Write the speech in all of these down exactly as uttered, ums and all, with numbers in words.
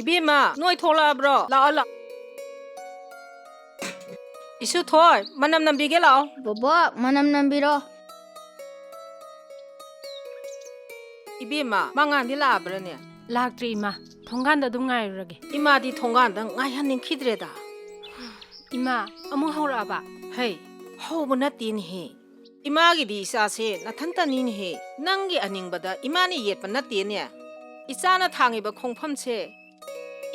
ꯏꯕꯦꯝꯃ, ꯅꯣꯏ ꯊꯣꯛꯂꯛꯑꯕ꯭ꯔꯣ? ꯂꯥꯛꯑꯣ, ꯂꯥꯛꯑꯣ꯫ ꯏꯁꯨ ꯊꯣꯏ, ꯃꯅꯝ ꯅꯝꯕꯤꯒꯦ ꯂꯥꯛꯑꯣ꯫ ꯕꯣꯕꯣꯛ, ꯃꯅꯝ ꯅꯝꯕꯤꯔꯣ꯫ ꯏꯕꯦꯝꯃ, ꯃꯉꯥꯟꯗꯤ ꯂꯥꯛꯑꯕ꯭ꯔꯥꯅꯦ? ꯂꯥꯛꯇ꯭ꯔꯤ, ꯏꯃꯥ꯫ ꯊꯣꯡꯒꯥꯟꯗ ꯑꯗꯨꯝ ꯉꯥꯏꯔꯨꯔꯒꯦ꯫ ꯏꯃꯥꯗꯤ ꯊꯣꯡꯒꯥꯟꯗ ꯉꯥꯏꯍꯟꯅꯤꯡꯈꯤꯗ꯭ꯔꯦꯗ꯫ ꯏꯃꯥ, ꯑꯃꯨꯛ ꯍꯧꯔꯛꯑꯕ? ꯍꯩ, ꯍꯧꯕ ꯅꯠꯇꯦꯅꯦꯍꯦ꯫ ꯏꯃꯥꯒꯤꯗꯤ ꯏꯆꯥꯁꯦ ꯅꯊꯟꯇꯅꯤꯅꯦꯍꯦ꯫ ꯅꯪꯒꯤ ꯑꯅꯤꯡꯕꯗ ꯏꯃꯥꯅ ꯌꯦꯠꯄ ꯅꯠꯇꯦꯅꯦ꯫ ꯏꯆꯥꯅ ꯊꯥꯡꯉꯤꯕ ꯈꯣꯡꯐꯝꯁꯦ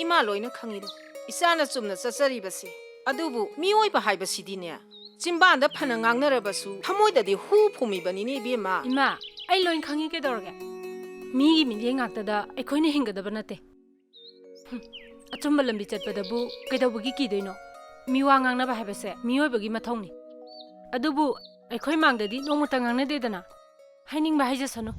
ꯏꯃꯥ ꯂꯣꯏꯅ ꯈꯪꯉꯤꯗꯣ꯫ ꯏꯆꯥꯅ ꯆꯨꯝꯅ ꯆꯠꯆꯔꯤꯕꯁꯦ꯫ ꯑꯗꯨꯕꯨ ꯃꯤꯑꯣꯏꯕ ꯍꯥꯏꯕꯁꯤꯗꯤꯅꯦ, ꯆꯤꯝꯕꯥꯟꯗ ꯐꯅ ꯉꯥꯡꯅꯔꯕꯁꯨ ꯊꯃꯣꯏꯗꯗꯤ ꯍꯨ ꯐꯨꯝꯃꯤꯕꯅꯤꯅꯦ ꯏꯕꯦꯝꯃ꯫ ꯏꯃꯥ, ꯑꯩ ꯂꯣꯏ ꯈꯪꯉꯤ ꯀꯩꯗꯧꯔꯒꯦ? ꯃꯤꯒꯤ ꯃꯤꯠꯌꯦꯡ ꯉꯥꯛꯇꯗ ꯑꯩꯈꯣꯏꯅ ꯍꯤꯡꯒꯗꯕ ꯅꯠꯇꯦ꯫ ꯍꯨꯝ, ꯑꯆꯨꯝꯕ ꯂꯝꯕꯤ ꯆꯠꯄꯗꯕꯨ ꯀꯩꯗꯧꯕꯒꯤ ꯀꯤꯗꯣꯏꯅꯣ? ꯃꯤꯋꯥ ꯉꯥꯡꯅꯕ ꯍꯥꯏꯕꯁꯦ ꯃꯤꯑꯣꯏꯕꯒꯤ ꯃꯊꯧꯅꯤ꯫ ꯑꯗꯨꯕꯨ ꯑꯩꯈꯣꯏ ꯃꯥꯡꯗꯗꯤ ꯅꯣꯡꯃꯇ ꯉꯥꯡꯅꯗꯦꯗꯅ꯫ ꯍꯥꯏꯅꯤꯡꯕ ꯍꯥꯏꯖꯁꯅꯨ꯫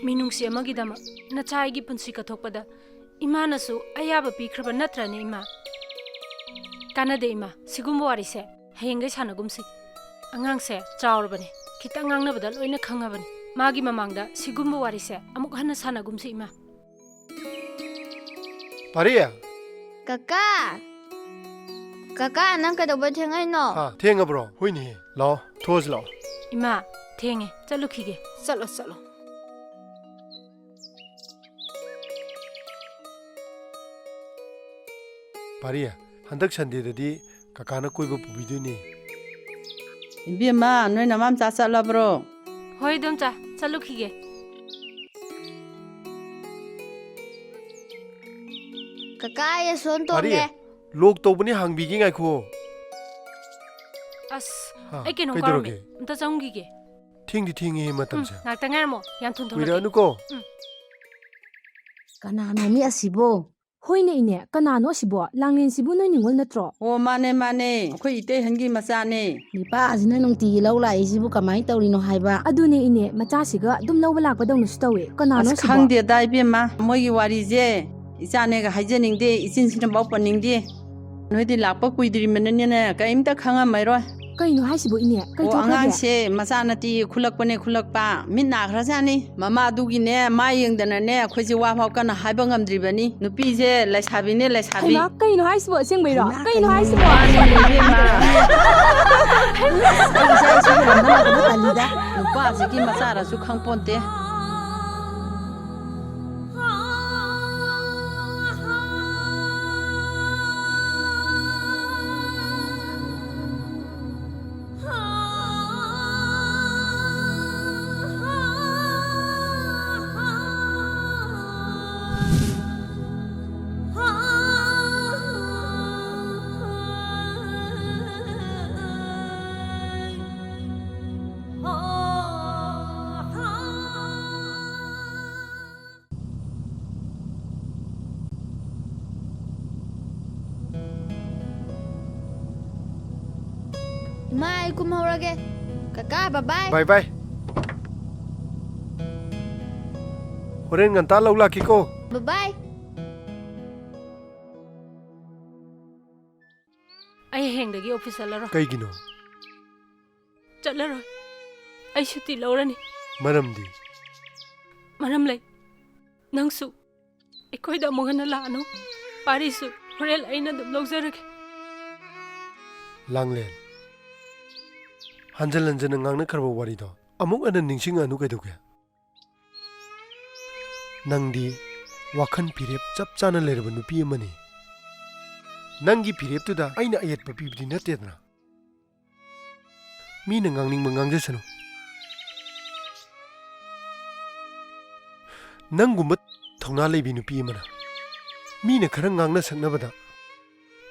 ꯃꯤꯅꯨꯡꯁꯤ ꯑꯃꯒꯤꯗꯃꯛ ꯅꯆꯥ ꯑꯩꯒꯤ ꯄꯨꯟꯁꯤ ꯀꯠꯊꯣꯛꯄꯗ ꯏꯃꯥꯅꯁꯨ ꯑꯌꯥꯕ ꯄꯤꯈ꯭ꯔꯕ ꯅꯠꯇ꯭ꯔꯅꯦ, ꯏꯃꯥ? ꯀꯥꯟꯅꯗꯦ, ꯏꯃꯥ, ꯁꯤꯒꯨꯝꯕ ꯋꯥꯔꯤꯁꯦ ꯍꯌꯦꯡꯒꯩ ꯁꯥꯟꯅꯒꯨꯝꯁꯤ꯫ ꯑꯉꯥꯡꯁꯦ ꯆꯥꯎꯔꯕꯅꯦ, ꯈꯤꯇꯪ ꯉꯥꯡꯅꯕꯗ ꯂꯣꯏꯅ ꯈꯪꯉꯕꯅꯤ꯫ ꯃꯥꯒꯤ ꯃꯃꯥꯡꯗ ꯁꯤꯒꯨꯝꯕ ꯋꯥꯔꯤꯁꯦ ꯑꯃꯨꯛ ꯍꯟꯅ ꯁꯥꯟꯅꯒꯨꯝꯁꯤ, ꯏꯃꯥ꯫ ꯄꯥꯔꯤ! ꯀꯀꯥ! ꯀꯀꯥ, ꯅꯪ ꯀꯩꯗꯧꯕꯩ ꯊꯦꯡꯉꯛꯏꯅꯣ? ꯑꯥ, ꯊꯦꯡꯉꯕ꯭ꯔꯣ? ꯍꯣꯏꯅꯦꯍꯦ꯫ ꯂꯥꯛꯑꯣ, ꯊꯣꯛꯑꯁꯤ ꯂꯥꯛꯑꯣ꯫ ꯏꯃꯥ, ꯊꯦꯡꯉꯦ꯫ ꯆꯠꯂꯨꯈꯤꯒꯦ꯫ ꯆꯠꯂꯣ, ꯆꯠꯂꯣ꯫ ꯄꯥꯔꯤ, ꯍꯟꯗꯛ ꯁꯟꯗꯦꯗꯗꯤ ꯀꯀꯥꯅ ꯀꯣꯏꯕ ꯄꯨꯕꯤꯗꯣꯏꯅꯦ꯫ ꯏꯕꯦꯝꯃ, ꯅꯣꯏ ꯅꯃꯥꯝꯆꯥ ꯆꯠꯂꯕ꯭ꯔꯣ? ꯍꯣꯏ, ꯏꯗꯣꯝꯆꯥ, ꯆꯠꯂꯨꯈꯤꯒꯦ꯫ ꯀꯀꯥ, ꯑꯩ ꯑꯁꯣꯝ ꯄꯥꯔꯤ, ꯇꯣꯡꯒꯦ꯫ ꯂꯣꯛ ꯇꯧꯕꯅꯤ, ꯍꯥꯡꯕꯤꯒꯦ, ꯉꯥꯏꯈꯣ꯫ ꯑꯁ, ꯍꯥ, ꯑꯩ ꯀꯩꯅꯣꯝ ꯀꯥꯎꯔꯝꯃꯦ꯫ ꯀꯩꯗꯧꯔꯒꯦ? ꯑꯝꯇ ꯆꯪꯈꯤꯒꯦ꯫ ꯊꯦꯡꯗꯤ ꯊꯦꯡꯉꯦꯍꯦ ꯎꯝ, ꯃꯇꯝꯁꯦ꯫ ꯉꯥꯛꯇ ꯉꯥꯏꯔꯝꯃꯣ, ꯌꯥꯝ ꯊꯨꯅ ꯊꯣꯛꯂꯛꯀꯦ꯫ ꯀꯨꯏꯔꯛꯑꯅꯨꯀꯣ꯫ ꯎꯝ꯫ ꯀꯅꯥꯅꯣ ꯃꯤ ꯑꯁꯤꯕꯣ? ꯍꯣꯏꯅꯦ ꯏꯅꯦ, ꯀꯅꯥꯅꯣ ꯑꯁꯤꯕꯣ? ꯂꯥꯡꯂꯦꯟꯁꯤꯕꯨ ꯅꯣꯏ ꯅꯤꯡꯉꯣꯜ ꯅꯠꯇ꯭ꯔꯣ? ꯑꯣ, ꯃꯥꯅꯦ, ꯃꯥꯅꯦ, ꯑꯩꯈꯣꯏ ꯏꯇꯩꯍꯟꯒꯤ ꯃꯆꯥꯅꯦ꯫ ꯅꯤꯄꯥꯁꯤꯅ ꯅꯨꯡꯇꯤꯒꯤ ꯂꯧ ꯂꯥꯛꯏꯁꯤꯕꯨ ꯀꯃꯥꯏꯅ ꯇꯧꯔꯤꯅꯣ ꯍꯥꯏꯕ? ꯑꯗꯨꯅꯦ ꯏꯅꯦ, ꯃꯆꯥꯁꯤꯒ ꯑꯗꯨꯝ ꯂꯧꯕ ꯂꯥꯛꯄꯗꯧꯅꯁꯨ ꯇꯧꯋꯦ꯫ ꯀꯅꯥꯅꯣ ꯑꯁ, ꯑꯁꯤꯕꯣ? ꯈꯪꯗꯦꯗ ꯏꯕꯦꯝꯃ, ꯃꯣꯏꯒꯤ ꯋꯥꯔꯤꯁꯦ ꯏꯆꯥꯅꯦꯒ ꯍꯥꯏꯖꯅꯤꯡꯗꯦ, ꯏꯆꯤꯟꯁꯤꯅꯐꯥꯎ ꯄꯟꯅꯤꯡꯗꯦ꯫ ꯅꯣꯏꯗꯤ ꯂꯥꯛꯄ ꯀꯨꯏꯗ꯭ꯔꯤꯕꯅꯤꯅꯅꯦ, ꯀꯔꯤꯝꯇ ꯈꯪꯉꯝꯃꯔꯣꯏ꯫ ꯀꯩꯅꯣ ꯍꯥꯏꯁꯤꯕꯣ, ꯏꯅꯦ? ꯀꯩ ꯑꯣ, ꯊꯣꯛꯈ꯭ꯔꯒꯦ? ꯑꯉꯥꯡꯁꯦ ꯃꯆꯥ ꯅꯠꯇꯦ, ꯈꯨꯜꯂꯛꯄꯅꯦ, ꯈꯨꯜꯂꯛꯄ꯫ ꯃꯤꯠ ꯅꯥꯈ꯭ꯔꯖꯥꯠꯅꯤ꯫ ꯃꯃꯥꯗꯨꯒꯤꯅꯦ, ꯃꯥ ꯌꯦꯡꯗꯅꯅꯦ, ꯑꯩꯈꯣꯏꯁꯦ ꯋꯥ ꯐꯥꯎ ꯀꯟꯅ ꯍꯥꯏꯕ ꯉꯝꯗ꯭ꯔꯤꯕꯅꯤ꯫ ꯅꯨꯄꯤꯁꯦ ꯂꯩꯁꯥꯕꯤꯅꯦ, ꯂꯩꯁꯥꯕꯤ꯫ ꯍꯩꯃꯥ, ꯀꯩꯅꯣ ꯍꯥꯏꯁꯤꯕꯣ? ꯑꯁꯦꯡꯕꯩꯔꯣ? ꯍꯩꯃꯥ, ꯀꯩꯅꯣ ꯀꯩꯅꯣ ꯍꯥꯏꯁꯤꯕꯣ? ꯃꯥꯅꯦ, ꯏꯕꯦꯝꯃ꯫ ꯑꯩ ꯏꯆꯥ ꯏꯁꯨꯒꯤ ꯂꯝꯗ ꯂꯥꯛꯄꯗ ꯇꯜꯂꯤꯗ꯫ ꯅꯨꯄꯥꯁꯤꯒꯤ ꯃꯆꯥꯔꯁꯨ ꯈꯪꯄꯣꯟꯇꯦ꯫ ꯏꯃꯥ, ꯑꯩ ꯀꯨꯝꯍꯧꯔꯒꯦ꯫ ꯀꯀꯥ, bye bye꯫ Bye bye꯫ ꯍꯣꯔꯦꯟ ꯉꯟꯇꯥ ꯂꯧ ꯂꯥꯛꯀꯦꯀꯣ꯫ Bye bye꯫ ꯑꯩ ꯍꯌꯦꯡꯗꯒꯤ office ꯆꯠꯂꯔꯣꯏ꯫ ꯀꯩꯒꯤꯅꯣ? ꯆꯠꯂꯔꯣꯏ꯫ ꯑꯩ ꯁꯨꯇꯤ ꯂꯧꯔꯅꯤ꯫ ꯃꯔꯝꯗꯤ? ꯃꯔꯝ ꯂꯩ꯫ ꯅꯪꯁꯨ ꯑꯩꯈꯣꯏꯗ ꯑꯃꯨꯛ ꯍꯟꯅ ꯂꯥꯛꯑꯅꯨ꯫ ꯄꯥꯔꯤꯁꯨ ꯍꯣꯔꯦꯟ ꯑꯩꯅ ꯑꯗꯨꯝ ꯂꯧꯖꯔꯒꯦ꯫ ꯂꯥꯡꯂꯦꯟ, ꯍꯟꯖꯟ ꯍꯟꯖꯟꯅ ꯉꯥꯡꯅꯈ꯭ꯔꯕ ꯋꯥꯔꯤꯗꯣ ꯑꯃꯨꯛ ꯍꯟꯅ ꯅꯤꯡꯁꯤꯡꯉꯛꯑꯅꯨ ꯀꯩꯗꯧꯒꯦ? ꯅꯪꯗꯤ ꯋꯥꯈꯜ ꯐꯤꯔꯦꯞ ꯆꯞ ꯆꯥꯅ ꯂꯩꯔꯕ ꯅꯨꯄꯤ ꯑꯃꯅꯤ꯫ ꯅꯪꯒꯤ ꯐꯤꯔꯦꯞꯇꯨꯗ ꯑꯩꯅ ꯑꯌꯦꯠꯄ ꯄꯤꯕꯗꯤ ꯅꯠꯇꯦꯗꯅ꯫ ꯃꯤꯅ ꯉꯥꯡꯅꯤꯡꯕ ꯉꯥꯡꯖꯁꯅꯨ꯫ ꯅꯪꯒꯨꯝꯕ ꯊꯧꯅꯥ ꯂꯩꯕꯤ ꯅꯨꯄꯤ ꯑꯃꯅ ꯃꯤꯅ ꯈꯔ ꯉꯥꯡꯅ ꯁꯛꯅꯕꯗ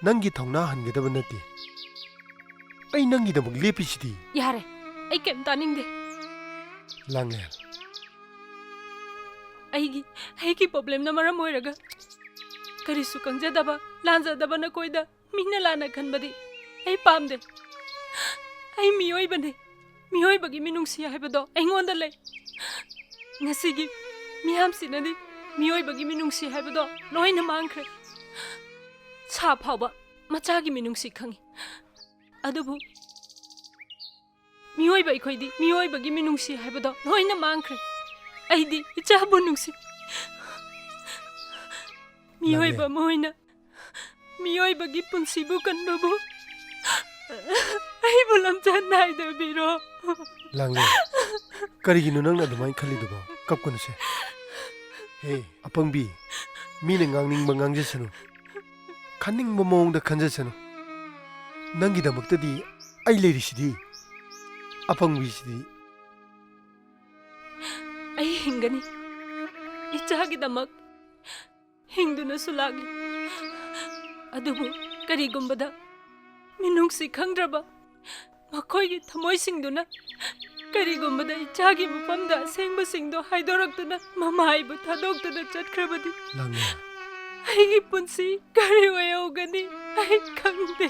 ꯅꯪꯒꯤ ꯊꯧꯅꯥ ꯍꯟꯒꯗꯕ ꯅꯠꯇꯦ꯫ ꯑꯩ ꯅꯪꯒꯤꯗꯃꯛ ꯂꯦꯞꯄꯤꯁꯤꯗꯤ꯫ ꯌꯥꯔꯦ, ꯑꯩ ꯀꯩꯝ ꯇꯥꯅꯤꯡꯗꯦ꯫ ꯂꯥꯡꯂꯦꯟ꯫ ꯑꯩꯒꯤ, ꯑꯩꯒꯤ problemꯅ ꯃꯔꯝ ꯑꯣꯏꯔꯒ ꯀꯔꯤꯁꯨ ꯈꯪꯖꯗꯕ, ꯂꯥꯟꯖꯗꯕ ꯅꯈꯣꯏꯗ ꯃꯤꯅ ꯂꯥꯟꯅ ꯈꯟꯕꯗꯤ ꯑꯩ ꯄꯥꯝꯗꯦ꯫ ꯑꯩ ꯃꯤꯑꯣꯏꯕꯅꯤ꯫ ꯃꯤꯑꯣꯏꯕꯒꯤ ꯃꯤꯅꯨꯡꯁꯤ ꯍꯥꯏꯕꯗꯣ ꯑꯩꯉꯣꯟꯗ ꯂꯩ꯫ ꯉꯁꯤꯒꯤ ꯃꯤꯌꯥꯝꯁꯤꯅꯗꯤ ꯃꯤꯑꯣꯏꯕꯒꯤ ꯃꯤꯅꯨꯡꯁꯤ ꯍꯥꯏꯕꯗꯣ ꯂꯣꯏꯅ ꯃꯥꯡꯈ꯭ꯔꯦ꯫ ꯁꯥ ꯐꯥꯎꯕ ꯃꯆꯥꯒꯤ ꯃꯤꯅꯨꯡꯁꯤ ꯈꯪꯉꯤ꯫ ꯑꯗꯨꯕꯨ ꯃꯤꯑꯣꯏꯕ ꯑꯩꯈꯣꯏꯗꯤ ꯃꯤꯑꯣꯏꯕꯒꯤ ꯃꯤꯅꯨꯡꯁꯤ ꯍꯥꯏꯕꯗꯣ ꯂꯣꯏꯅ ꯃꯥꯡꯈ꯭ꯔꯦ꯫ ꯑꯩꯗꯤ ꯏꯆꯥꯕꯨ ꯅꯨꯡꯁꯤ꯫ ꯃꯤꯑꯣꯏꯕ ꯂꯥꯡꯂꯦꯟ꯫ ꯑꯃ ꯑꯣꯏꯅ ꯃꯤꯑꯣꯏꯕꯒꯤ ꯄꯨꯟꯁꯤꯕꯨ ꯀꯟꯕꯕꯨ ꯑꯩꯕꯨ ꯂꯝꯖꯥꯜ ꯅꯥꯏꯗꯕꯤꯔꯣ꯫ ꯂꯥꯡꯂꯦꯟ, ꯀꯔꯤꯒꯤꯅꯣ ꯅꯪꯅ ꯑꯗꯨꯃꯥꯏꯅ ꯈꯜꯂꯤꯗꯨꯕꯣ? ꯀꯞꯀꯅꯨꯁꯦ꯫ ꯍꯦ, ꯑꯄꯪꯕꯤ, ꯃꯤꯅ ꯉꯥꯡꯅꯤꯡꯕ ꯉꯥꯡꯖꯁꯅꯨ, ꯈꯟꯅꯤꯡꯕ ꯃꯑꯣꯡꯗ ꯈꯟꯖꯁꯅꯨ꯫ ꯅꯪꯒꯤꯗꯃꯛꯇꯗꯤ ꯑꯩ ꯂꯩꯔꯤꯁꯤꯗꯤ꯫ ꯑꯄꯪꯕꯤꯁꯤꯗꯤ꯫ ꯑꯩ ꯍꯤꯡꯒꯅꯤ꯫ ꯏꯆꯥꯒꯤꯗꯃꯛ ꯍꯤꯡꯗꯨꯅꯁꯨ ꯂꯥꯛꯂꯤ꯫ ꯑꯗꯨꯕꯨ ꯀꯔꯤꯒꯨꯝꯕꯗ ꯃꯤꯅꯨꯡꯁꯤ ꯈꯪꯗ꯭ꯔꯕ ꯃꯈꯣꯏꯒꯤ ꯊꯃꯣꯏꯁꯤꯡꯗꯨꯅ ꯀꯔꯤꯒꯨꯝꯕꯗ ꯏꯆꯥꯒꯤ ꯃꯐꯝꯗ ꯑꯁꯦꯡꯕꯁꯤꯡꯗꯣ ꯍꯥꯏꯗꯣꯔꯛꯇꯨꯅ ꯃꯃꯥ ꯑꯩꯕꯨ ꯊꯥꯗꯣꯛꯇꯨꯅ ꯆꯠꯈ꯭ꯔꯕꯗꯤ ꯂꯥꯡꯂꯦꯟ꯫ ꯑꯩꯒꯤ ꯄꯨꯟꯁꯤ ꯀꯔꯤ ꯑꯣꯏꯍꯧꯒꯅꯤ? ꯑꯩ ꯈꯪꯗꯦ꯫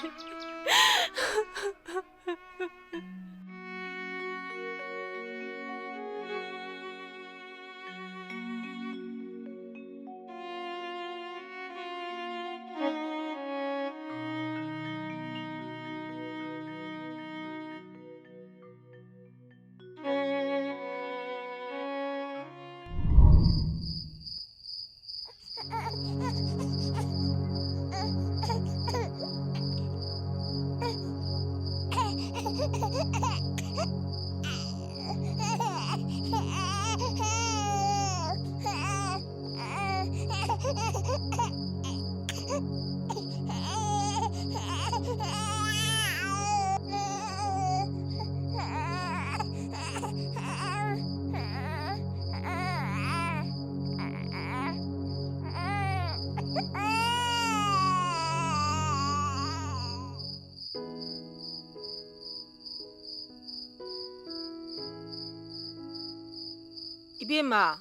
ꯏꯕꯦꯝꯃ,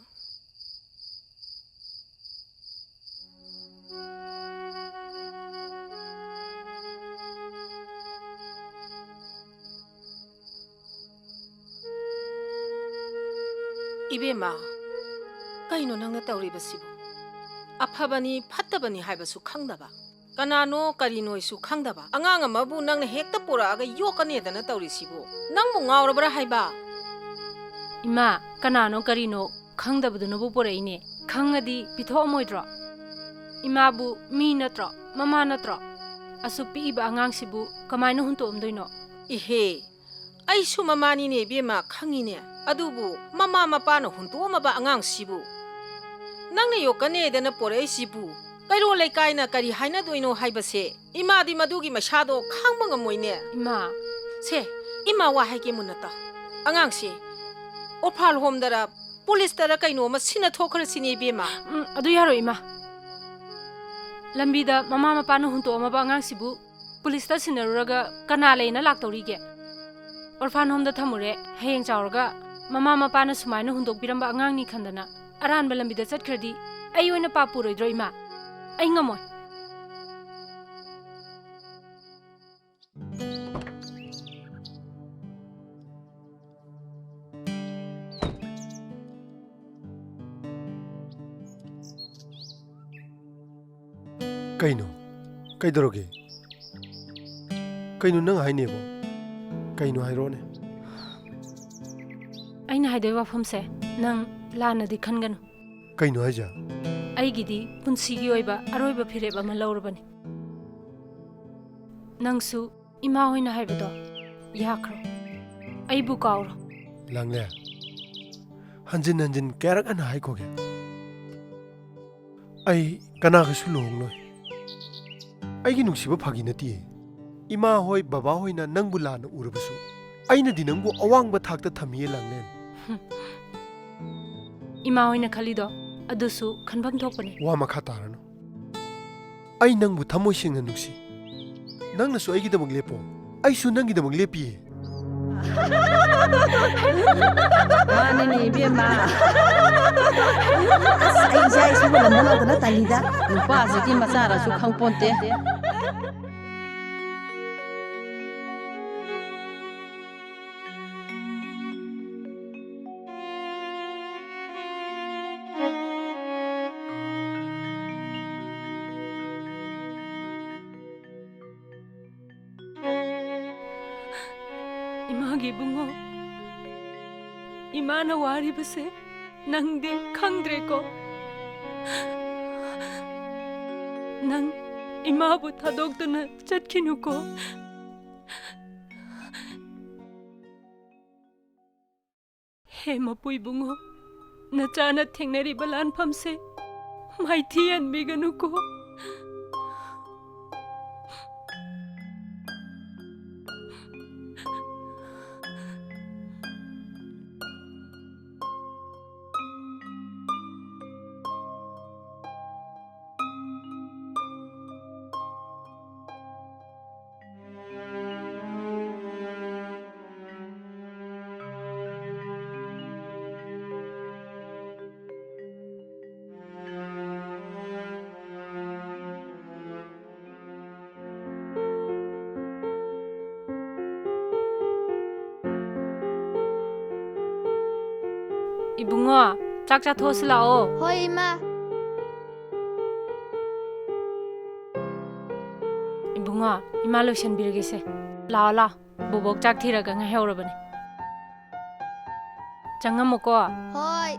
ꯏꯕꯦꯝꯃ, ꯀꯩꯅꯣ ꯅꯪꯅ ꯇꯧꯔꯤꯕꯁꯤꯕꯨ? ꯑꯐꯕꯅꯤ ꯐꯠꯇꯕꯅꯤ ꯍꯥꯏꯕꯁꯨ ꯈꯪꯗꯕ꯫ ꯀꯅꯥꯅꯣ ꯀꯔꯤꯅꯣꯁꯨ ꯈꯪꯗꯕ ꯑꯉꯥꯡ ꯑꯃꯕꯨ ꯅꯪꯅ ꯍꯦꯛꯇ ꯄꯨꯔꯛꯑꯒ ꯌꯣꯛꯀꯅꯦꯗꯅ ꯇꯧꯔꯤꯁꯤꯕꯨ? ꯅꯪꯕꯨ ꯉꯥꯎꯔꯕ꯭ꯔꯥ ꯍꯥꯏꯕ? ꯏꯃꯥ, ꯀꯅꯥꯅꯣ ꯀꯔꯤꯅꯣ ꯈꯪꯗꯕꯗꯨꯅꯕꯨ ꯄꯨꯔꯛꯏꯅꯦ꯫ ꯈꯪꯉꯗꯤ ꯄꯤꯊꯣꯛꯑꯝꯃꯣꯏꯗ꯭ꯔꯣ? ꯏꯃꯥꯕꯨ ꯃꯤ ꯅꯠꯇ꯭ꯔꯣ? ꯃꯃꯥ ꯅꯠꯇ꯭ꯔꯣ? ꯑꯁꯨꯛ ꯄꯤꯛꯏꯕ ꯑꯉꯥꯡꯁꯤꯕꯨ ꯀꯃꯥꯏꯅ ꯍꯨꯟꯇꯣꯛꯑꯝꯗꯣꯏꯅꯣ? ꯏꯍꯦ, ꯑꯩꯁꯨ ꯃꯃꯥꯅꯤꯅꯦ ꯏꯕꯦꯝꯃ, ꯈꯪꯉꯤꯅꯦ꯫ ꯑꯗꯨꯕꯨ ꯃꯃꯥ ꯃꯄꯥꯅ ꯍꯨꯟꯗꯣꯛꯑꯝꯃꯕ ꯑꯉꯥꯡꯁꯤꯕꯨ ꯅꯪꯅ ꯌꯣꯛꯀꯅꯦꯗꯅ ꯄꯣꯔꯛꯏꯁꯤꯕꯨ ꯀꯩꯔꯣꯜ ꯂꯩꯀꯥꯏꯅ ꯀꯔꯤ ꯍꯥꯏꯅꯗꯣꯏꯅꯣ ꯍꯥꯏꯕꯁꯦ ꯏꯃꯥꯗꯤ ꯃꯗꯨꯒꯤ ꯃꯩꯁꯥꯗꯣ ꯈꯥꯡꯕ ꯉꯝꯃꯣꯏꯅꯦ꯫ ꯏꯃꯥ꯫ ꯁꯦ, ꯏꯃꯥ ꯋꯥ ꯍꯥꯏꯒꯦ ꯃꯨꯟꯅ ꯇꯥꯎ꯫ ꯑꯉꯥꯡꯁꯦ ꯑꯣꯔꯐꯥꯟ ꯍꯣꯝꯗꯔ ꯄꯨꯂꯤꯁꯇꯔ ꯀꯩꯅꯣ ꯑꯃ ꯁꯤꯟꯅ ꯊꯣꯛꯈ꯭ꯔꯁꯤꯅꯦ ꯏꯕꯦꯝꯃ꯫ ꯎꯝ, ꯑꯗꯨ ꯌꯥꯔꯣꯏ ꯏꯃꯥ꯫ ꯂꯝꯕꯤꯗ ꯃꯃꯥ ꯃꯄꯥꯅ ꯍꯨꯟꯇꯣꯛꯑꯝꯃꯕ ꯑꯉꯥꯡꯁꯤꯕꯨ ꯄꯨꯂꯤꯁꯇ ꯁꯤꯟꯅꯔꯨꯔꯒ ꯀꯅꯥ ꯂꯩꯅ ꯂꯥꯛꯇꯧꯔꯤꯒꯦ? ꯑꯣꯔꯐꯥꯟ ꯍꯣꯝꯗ ꯊꯝꯃꯨꯔꯦ, ꯍꯌꯦꯡ ꯆꯥꯎꯔꯒ ꯃꯃꯥ ꯃꯄꯥꯅ ꯁꯨꯃꯥꯏꯅ ꯍꯨꯟꯗꯣꯛꯄꯤꯔꯝꯕ ꯑꯉꯥꯡꯅꯤ ꯈꯟꯗꯅ ꯑꯔꯥꯟꯕ ꯂꯝꯕꯤꯗ ꯆꯠꯈ꯭ꯔꯗꯤ ꯑꯩ ꯑꯣꯏꯅ ꯄꯥꯞ ꯄꯨꯔꯣꯏꯗ꯭ꯔꯣ ꯏꯃꯥ? ꯑꯩ ꯉꯝꯃꯣꯏ꯫ ꯀꯩꯅꯣ? ꯀꯩꯗꯧꯔꯒꯦ? ꯀꯩꯅꯣ ꯅꯪ ꯍꯥꯏꯅꯦꯕꯣ? ꯀꯩꯅꯣ ꯍꯥꯏꯔꯛꯑꯣꯅꯦ꯫ ꯑꯩꯅ ꯍꯥꯏꯗꯣꯏ ꯋꯥꯐꯝꯁꯦ ꯅꯪ ꯂꯥꯟꯅꯗꯤ ꯈꯟꯒꯅꯨ꯫ ꯀꯩꯅꯣ ꯍꯥꯏꯁꯦ? ꯑꯩꯒꯤꯗꯤ ꯄꯨꯟꯁꯤꯒꯤ ꯑꯣꯏꯕ ꯑꯔꯣꯏꯕ ꯐꯤꯔꯦꯞ ꯑꯃ ꯂꯧꯔꯕꯅꯤ꯫ ꯅꯪꯁꯨ ꯏꯃꯥ ꯍꯣꯏꯅ ꯍꯥꯏꯕꯗꯣ ꯌꯥꯈ꯭ꯔꯣ꯫ ꯑꯩꯕꯨ ꯀꯥꯎꯔꯣ꯫ ꯂꯥꯡꯂꯦ, ꯍꯟꯖꯤꯟ ꯍꯟꯖꯤꯟ ꯀꯌꯥꯔꯛ ꯍꯟꯅ ꯍꯥꯏꯈꯣꯒꯦ? ꯑꯩ ꯀꯅꯥꯒꯁꯨ ꯂꯨꯍꯣꯡꯂꯣꯏ꯫ ꯑꯩꯒꯤ ꯅꯨꯡꯁꯤꯕ ꯐꯥꯒꯤ ꯅꯠꯇꯤꯌꯦ꯫ ꯏꯃꯥ ꯍꯣꯏ, ꯕꯕꯥ ꯍꯣꯏꯅ ꯅꯪꯕꯨ ꯂꯥꯟꯅ ꯎꯔꯕꯁꯨ, ꯑꯩꯅꯗꯤ ꯅꯪꯕꯨ ꯑꯋꯥꯡꯕ ꯊꯥꯛꯇ ꯊꯝꯃꯤꯌꯦ, ꯂꯥꯡꯂꯦꯟ꯫ ꯏꯃꯥ ꯍꯣꯏꯅ ꯈꯜꯂꯤꯗꯣ ꯑꯗꯨꯁꯨ ꯈꯟꯐꯝ ꯊꯣꯛꯄꯅꯤ꯫ ꯋꯥ ꯃꯈꯥ ꯇꯥꯔꯅꯨ꯫ ꯑꯩ ꯅꯪꯕꯨ ꯊꯃꯣꯏ ꯁꯦꯡꯅ ꯅꯨꯡꯁꯤ꯫ ꯅꯪꯅꯁꯨ ꯑꯩꯒꯤꯗꯃꯛ ꯂꯦꯞꯄꯣ, ꯑꯩꯁꯨ ꯅꯪꯒꯤꯗꯃꯛ ꯂꯦꯞꯄꯤꯌꯦ꯫ ꯃꯥꯅꯤꯅꯦ ꯏꯕꯦꯝꯃ꯫ ꯑꯁ, ꯑꯩ ꯏꯆꯥ ꯏꯁꯨꯒ ꯂꯝꯗ ꯂꯧꯗꯅ ꯇꯜꯂꯤꯗ꯫ ꯅꯨꯄꯥꯁꯤꯗꯤ ꯃꯆꯥꯔꯁꯨ ꯈꯪꯄꯣꯟꯇꯦ꯫ ꯏꯃꯥꯒꯤ ꯏꯕꯨꯡꯉꯣ, ꯏꯃꯥꯅ ꯋꯥꯔꯤꯕꯁꯦ ꯅꯪꯗꯤ ꯈꯪꯗ꯭ꯔꯦꯀꯣ? ꯅꯪ ꯏꯃꯥꯕꯨ ꯊꯥꯗꯣꯛꯇꯨꯅ ꯆꯠꯈꯤꯅꯨꯀꯣ꯫ ꯍꯦ ꯃꯄꯨ ꯏꯕꯨꯡꯉꯣ, ꯅꯆꯥꯅ ꯊꯦꯡꯅꯔꯤꯕ ꯂꯥꯟꯐꯝꯁꯦ ꯃꯥꯏꯊꯤ ꯍꯟꯕꯤꯒꯅꯨꯀꯣ꯫ ꯏꯕꯨꯡꯉꯣ, ꯆꯥꯛ ꯆꯥꯊꯣꯛꯑꯁꯤ ꯂꯥꯛꯑꯣ꯫ ꯍꯣꯏ, ꯏꯃꯥ꯫ ꯏꯕꯨꯡꯉꯣ, ꯏꯃꯥ ꯂꯣꯏꯁꯟꯕꯤꯔꯒꯦꯁꯦ꯫ ꯂꯥꯛꯑꯣ, ꯂꯥꯛꯑꯣ꯫ ꯕꯣꯕꯣꯛ ꯆꯥꯛ ꯊꯤꯔꯒ ꯉꯥꯏꯍꯧꯔꯕꯅꯦ꯫ ꯆꯪꯉꯝꯃꯨꯀꯣ꯫ ꯍꯣꯏ꯫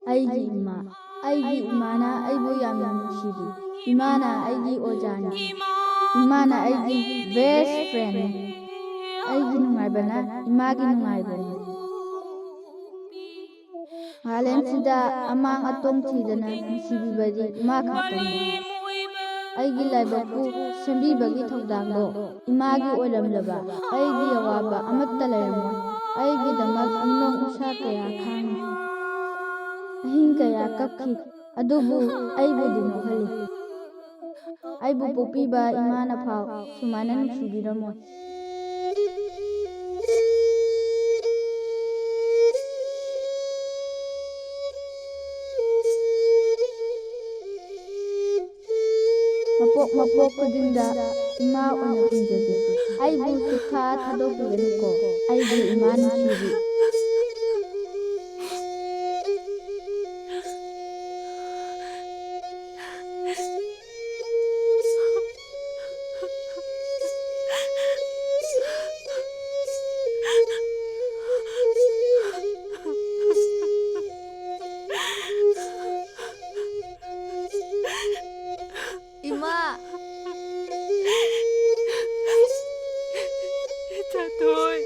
ꯑꯩꯒꯤ ꯏꯃꯥ꯫ ꯑꯩꯒꯤ ꯏꯃꯥꯅ ꯑꯩꯕꯨ ꯌꯥꯝꯅ ꯅꯨꯡꯁꯤꯕꯤ꯫ ꯏꯃꯥꯅ ꯑꯩꯒꯤ ꯑꯣꯖꯥꯅꯤ꯫ ꯏꯃꯥꯅ ꯑꯩꯒꯤ best friendꯅꯤ꯫ ꯑꯩꯒꯤ ꯅꯨꯡꯉꯥꯏꯕꯅ ꯏꯃꯥꯒꯤ ꯅꯨꯡꯉꯥꯏꯕꯅꯤ꯫ ꯃꯥꯂꯦꯝꯁꯤꯗ ꯑꯃꯥꯡ ꯑꯇꯣꯡ ꯊꯤꯗꯅ ꯅꯨꯡꯁꯤꯕꯤꯕꯗꯤ ꯏꯃꯥ ꯈꯛꯇꯅꯤ꯫ ꯑꯩꯒꯤ ꯂꯥꯏꯕꯛꯄꯨ ꯁꯦꯝꯕꯤꯕꯒꯤ ꯊꯧꯗꯥꯡꯗꯣ ꯏꯃꯥꯒꯤ ꯑꯣꯏꯔꯝꯂꯕ ꯑꯩꯒꯤ ꯑꯋꯥꯕ ꯑꯃꯠꯇ ꯂꯩꯔꯝꯃꯣꯏ꯫ ꯑꯩꯒꯤꯗꯃꯛ ꯏꯅꯣꯛ ꯏꯁꯥ ꯀꯌꯥ ꯈꯥꯡꯉꯤ꯫ ꯑꯍꯤꯡ ꯀꯌꯥ ꯀꯞꯈꯤ꯫ ꯑꯗꯨꯕꯨ ꯑꯩꯕꯨꯗꯤ ꯅꯣꯛꯍꯜꯂꯤ꯫ ꯑꯩꯕꯨ ꯄꯣꯛꯄꯤꯕ ꯏꯃꯥꯅ ꯐꯥꯎ ꯁꯨꯃꯥꯏꯅ ꯅꯨꯡꯁꯤꯕꯤꯔꯝꯃꯣꯏ꯫ ꯄꯣꯛ ꯃꯄꯣꯛ ꯈꯨꯗꯤꯡꯗ ꯏꯃꯥ ꯑꯣꯏꯅ ꯄꯨꯟꯖꯒꯦ꯫ ꯑꯩꯕꯨ ꯁꯨꯛꯊꯥ ꯊꯥꯗꯣꯛꯄꯤꯒꯅꯨꯀꯣ, ꯑꯩꯒꯤ ꯏꯃꯥ ꯅꯨꯡꯁꯤꯕꯤ꯫ ꯏꯃꯥ! ꯏꯆꯥꯊꯣꯏ!